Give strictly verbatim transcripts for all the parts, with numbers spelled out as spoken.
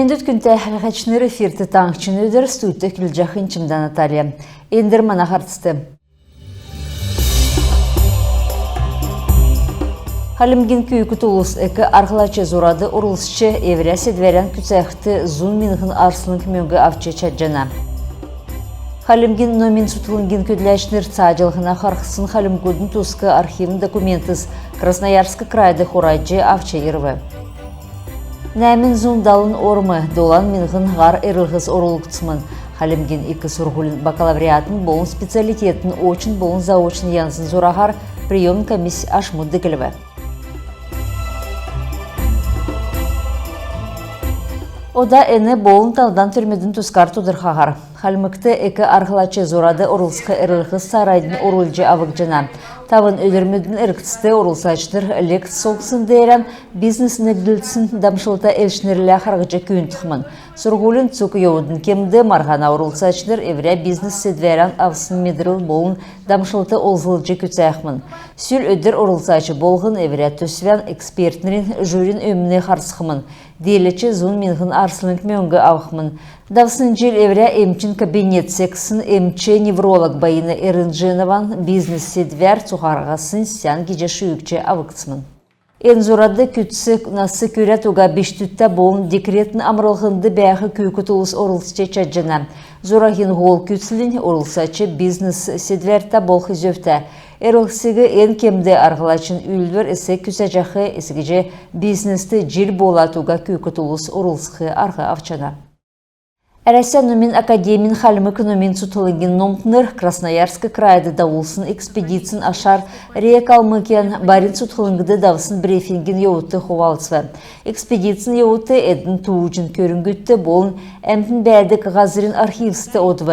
Эндүт күндтә хәләһәчнр, эфирт «Таңһчин өдр», студьд көдлҗәхнь Чимдә Наталья. Эндр мана һарцд. Хальмгин күүкд улс эк-арһлач зурад орлцҗ, эврә седвәрән күцәхд зун миңһн арслң мөңг авч чадҗана. Хальмгин номин цутхлңгин көдләчнр цааҗллһна харһсн хальмгудын туск архивн документс Красноярск крайд хураҗ авч ирв. Нәәмн зун далн орм, долан миңһн һар эрлһс орулгдсмн. Хальмгин ик сурһулин бакалавриатин болн специалитетин очн болн заочн янзин зураһар приемн комисс ашмуд диглв. Ода эн болн талдан төрмүдин тускар тодрхаһар. Хальмгт эк-арһлач зурад орлцх эрлһс цааранднь орулҗ авгдҗана. Тавн өдрмүдин эргцд орлцачнр лекц сулдхсн деерән бизнес негдлтсин дамшлта элчнрлә харһҗ күүндхмн. Сурһулин цуг йовудын кемд марһана орлцачнр эврә бизнес седвәрән авсн медрл болн дамшлт олзлҗ күцәхмн. Сүл өдр орлцач болһн эврә төсвән экспертнрин жюрин өмн харсхмн. Дииләч зун миңһн арслң мөңг авхмн. Давсн җил эврә эмчин кабинет цегсн эмч-невролог Баина Эрнҗенован бизнес седвәр цуһараһаснь сән гиҗ шүүҗ авгдсмн. Эн зурад күцц нас күрәд уга бичкдүдтә болн декретн амрлһнд бәәх күүкд улс орлцҗ чадҗана. Зураһин һол күцлнь — орлцач бизнес седвәртә болх зөвтә. Эрлһсиг эн кемд арһлачин үүлдвр эс күцәҗәх, эс гиҗ бизнест җил болад уга күүкд улс орлцх арһ авчана. Әрәсән номин академин хальмг номин цутхлңгин номтнр Красноярск крайд давулсн экспедицин ашар РИА Калмыкиян барин цутхлңд давсн брифингин йовудт хувалцв. Экспедицин йовудт эдн тууҗин көрңгүдт болн әмтн бәәдг һазрин архивст одв.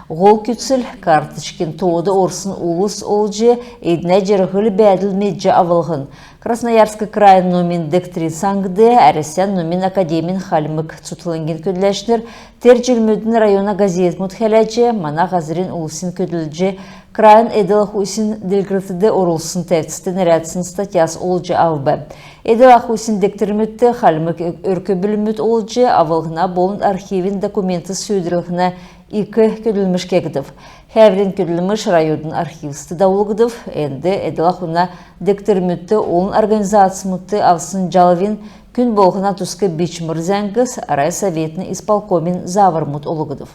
Һол күцл — карточкин тоод орсн улс олҗ, эднә җирһл-бәәдл медҗ авлһн. Красноярск крайин номин дегтрин саңд Әрәсән номин академин хальмг цутхлңгин көдләчнр тер җилмүдин района газетмүд хәләҗ, мана һазрин улсин көдлҗ, крайин эдл-ахусин делгрлтд орулсн тәвцд нерәдсн статьяс олҗ авв. Эдл-ахусин дегтрмүдт хальмг өрк-бүлмүд олҗ авлһна болн архивин документс сүүдрүллһнә ик көдлмш кегдв. Хәәврин көдлмш района архивст давулгдв. Энд эдл-ахуна дегтрмүдт, олн организацмудт авсн җалвин, күн болһна туск бичмр зәңгс, райсоветин исполкомин зааврмуд олгдв.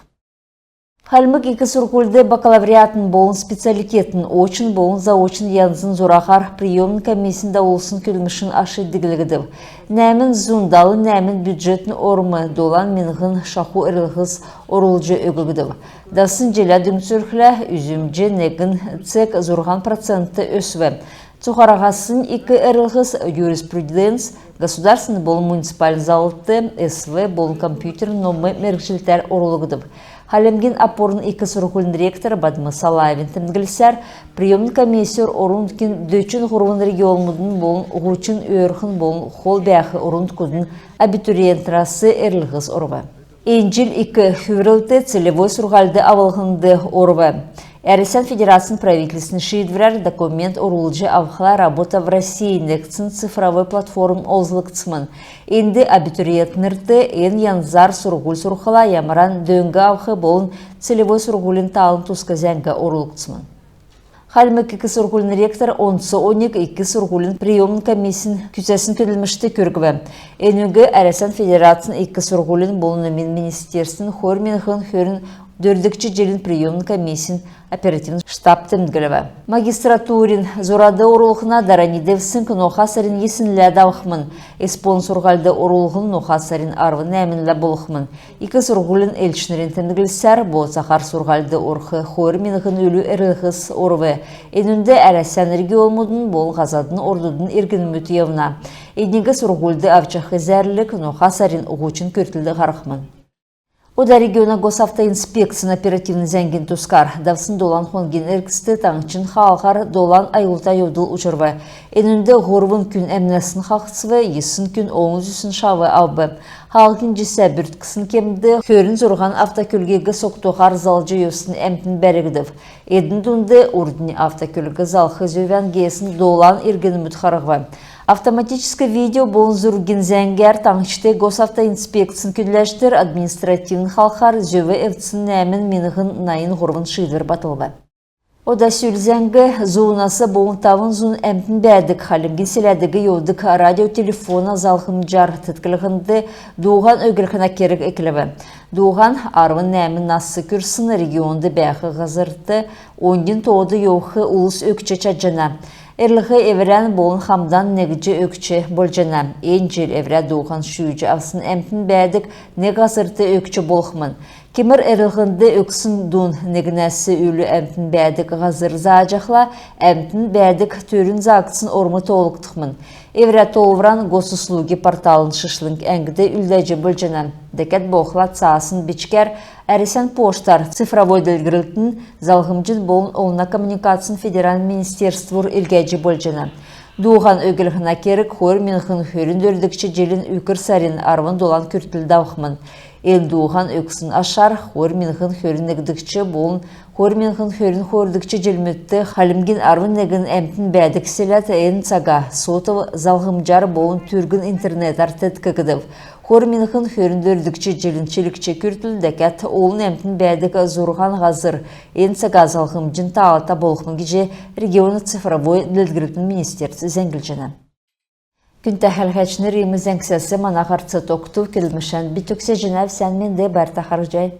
Хальмг ик сурһульд бакалавриатин болн специалитетин очн болн заочн янзин зураһар приемн комиссин давулсн көдлмшин аш диглгдв. Нәәмн зун далн нәәмн бюджетн орм, долан миңһн шаху эрлһс орулҗ өггдв. Давсн җилә дүңцүлхлә, үзүмҗ негн цег зурһан процентд өсв. Цуһараһаснь ик эрлһс юриспруденц, государственн болн муниципальн заллт, эс в болн компьютерн ном мергҗлтәр орулгдв. Хальмгин опорн ик сурһулин ректор Бадма Салаевин темдглсәр, приемн комиссьор орн-нутгин дөчн һурвн регионмудын болн һучн өөрхн болн хол бәәх орн-нутгудын абитуриентнрәс эрлһс орв. Эн җил ик хүврлт целевой сурһульд авлһнд орв. Әрәсән Федерацин правительствин шиидврәр документ орулҗ авхла «Работа в России» негдсн цифровой платформ олзлгдсмн. Энд абитуриентнрт эн янзар сурһуль сурхла ямаран дөң авх болн целевой сурһулин талын туск зәңг орулгдсмн. Хальмг ик сурһулин ректор онц оньг ик сурһулин приемн комиссин күцәсн көдлмшт күргв. Энүг Әрәсән Федерацин ик сурһулин болн номин министерствин хойр миңһн хөрн дөрвдгч җилин приемн комиссин оперативн штаб темдглв. Магистратурин зурад орулһна дарани девсңг ноха сарин йиснлә давхмн. ЭСПО-н сурһульд орулһн ноха сарин арвн нәәмнлә болхмн. Ик сурһулин элчнрин темдглсәр, бооцаһар сурһульд орх хойр миңһн үлү эрлһс орв. Энүнд Әрәсән регионмудын болн һазадын ордудын иргнмүд йовна. Эдниг сурһульд авчах зәрлг ноха сарин һучн күртл һархмн. Ода региона госавтоинспекцин оперативн зәңгин тускар. Давсн долан хонгин эргцд таңһчин хаалһар долан аюлта йовдл учрв. Энүнд һурвн күн әмнәсн хаһцв, йисн күн олн зүсн шав авв. Хаалһин җисә бүртксн кемд хөрн зурһан автокөлгиг согтуһар залҗ йовсн әмтн бәргдв. Эдн дунд урднь автокөлг залх зөвән геесн долан иргнмүд харһв. Автоматическ видео болн зургин зәңгәр таңһчд Госавтоинспекцин көдләчнр административн халхар зөв эвдсн нәәмн миңһн найн һурвн шиидвр батлв. Ода сүл зәңг. Зунас болн тавн зун әмтн бәәдг Хальмгин селәдиг йовдг радиотелефона залһмҗар тетклһнд дууһан өглһнә керг эклв. Дууһан арвн нәәмн нас күрсн, регионд бәәх һазрт оньдин тоод йовх улс өгч чадҗана. Эрлһ эврән болн хамдан негдҗ өгч болҗана. Эн җил эврә дууһан шүүҗ авсн әмтн бәәдг нег һазрт өгч болхмн. Кемр эрлһнд өгсн дуун негнәс үлү әмтн бәәдг һазр зааҗахла, әмтн бәәдг түрүн заагдсн орм тоолгдхмн. Эврә тоолвран Госуслуги порталын шишлң әңгд үлдәҗ болҗана. Дәкәд болхла цаасн бичгәр, Әрәсән почтар, цифровой делгрлтин, залһмҗин болн олна коммуникацин федеральн министерствур илгәҗ болҗана. Дууһан өглһнә керг хойр миңһн хөрн дөрвдгч җилин үкр сарин арвн долан күртл давхмн. Эн дууһан өгсн ашар хойр миңһн хөрн негдгч болн хойр миңһн хөрн хойрдгч җилмүдт Хальмгин арвн негн әмтн бәәдг селәд эн цага сотов залһмҗар болн түргн интернетәр теткгдв. Хойр миңһн хөрн дөрвдгч җилин чилгч күртл дәкәд олн әмтн бәәдг зурһан һазр эн цага залһмҗин таалта болхмн гиҗ региона цифровой делгрлтин министерств зәңглҗәнә. Күндтә хәләһәчнр, иим зәңгсәс мана һарц тогтв. Көдлмшән би төгсәҗәнәв. Сән менд, байрта харһий.